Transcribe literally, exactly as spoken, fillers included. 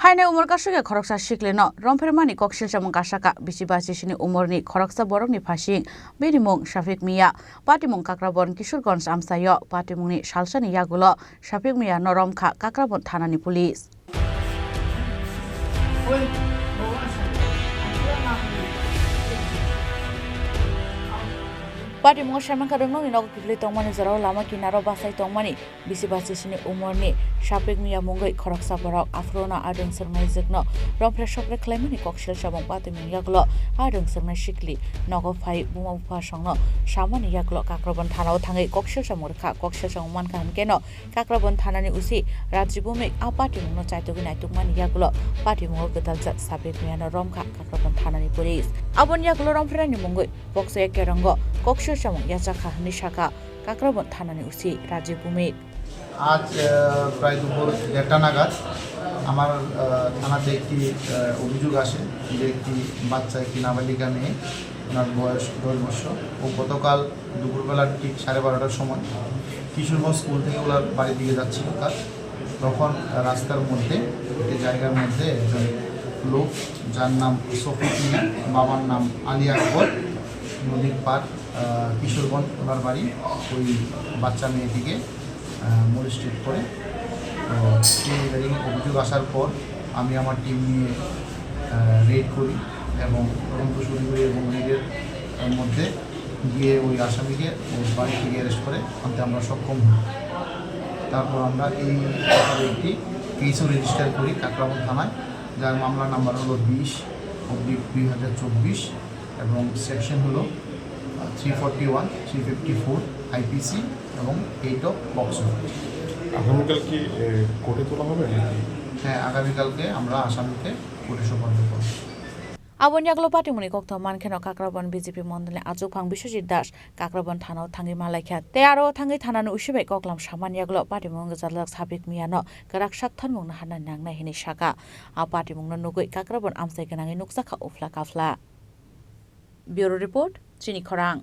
Aine umor kasukya khoroksa siklino romphirmani kok silsamung kasaka bisi bachisi ni umorni khoroksa borokni phasing bini mung Shafik Mia, patimung Kakrabon Kishorganj amsaio. Patimungni salsani yagulo Shafik Mia no romkha Kakrabon thanani police. Patimungo Saimankha Rwngnokni nogo kiphilwi tongmani jorao lama kinaro bachai tongmani bisi bachisi ni umorni Shafik Mia mungwi khoroksa borok. Aphuru'-no a rwngswngnai jwkno rompre sopre khlaimani kok silsamung patimung yagulo a rwngswngnai sikli nogo phai buma bupha songno samani yagulo Kakrabon thanao thangwi kok silsamung rwkha. Kok silsamung mankha hwnkhe no Kakrabon thanani usi Rajiv Bhumik a patimungno chaitugwi naitukmani yagulo patimungo gwdaljak Shafik Miano romkha Kakrabon thanani police. Aboni yagulo romphirani mungwi Boksaya Kerongo kok silsamung yachakha hwnwi sakha Kakrabon thanani usi Rajiv Bhumik. আজ আহ, প্রায় দুপুর দেড়টা নাগাদ আমার আহ, থানাতে একটি আহ, অভিযোগ আসে যে একটি বাচ্চা, একটি নাবালিকা মেয়ে, ওনার বয়স দশ বছর। ও গতকাল দুপুরবেলা ঠিক সাড়ে বারোটার সময় কিশোরগঞ্জ স্কুল থেকে ওনার বাড়ির দিকে যাচ্ছিল তার, তখন রাস্তার মধ্যে একটি জায়গার মধ্যে একজন লোক, যার নাম সফিক মিয়া, বাবার নাম আলী আকবর, নদীর পার, আহ, কিশোরগঞ্জ ওনার বাড়ি, ওই বাচ্চা মেয়েটিকে আহ, মোলেস্টেড করে। তো সেই রেগিং অভিযোগ আসার পর আমি আমার টিম নিয়ে আহ, রেড করি এবং তদন্ত শুরু করি এবং রেডের মধ্যে গিয়ে ওই আসামিকে ওর বাড়ি থেকে অ্যারেস্ট করে আনতে আমরা সক্ষম হই। তারপর আমরা এই ব্যাপারে একটি কেসও রেজিস্টার করি কাকরাবন থানায়, যার মামলা নাম্বার হলো বিশ অব্লিক দুই হাজার চব্বিশ এবং সেকশন হলো three forty one, three fifty four IPC এবং এইট অফ পক্সো। আগামীকাল কি এ, কোর্টে তোলা হবে নাকি? হ্যাঁ, আগামীকালকে আমরা আসামিকে কোর্টে সোপর্দ করব। Aboni yagulo patimungni kokthoma mankheno Kakrabon B J P mondolni achukphang Biswajit Das Kakrabon thanao thangwi malaikha tei aro thangwi thanani usi bai koklam samani yagulo patimung gwchajak Shafik Miyano kwrak sak thormungno hanani nangnai hwnwi sakha. A patimungno nugwi Kakrabon amchai gwnangwi nukjakha uphla kaphla. Bureau Report, Chini Khorang.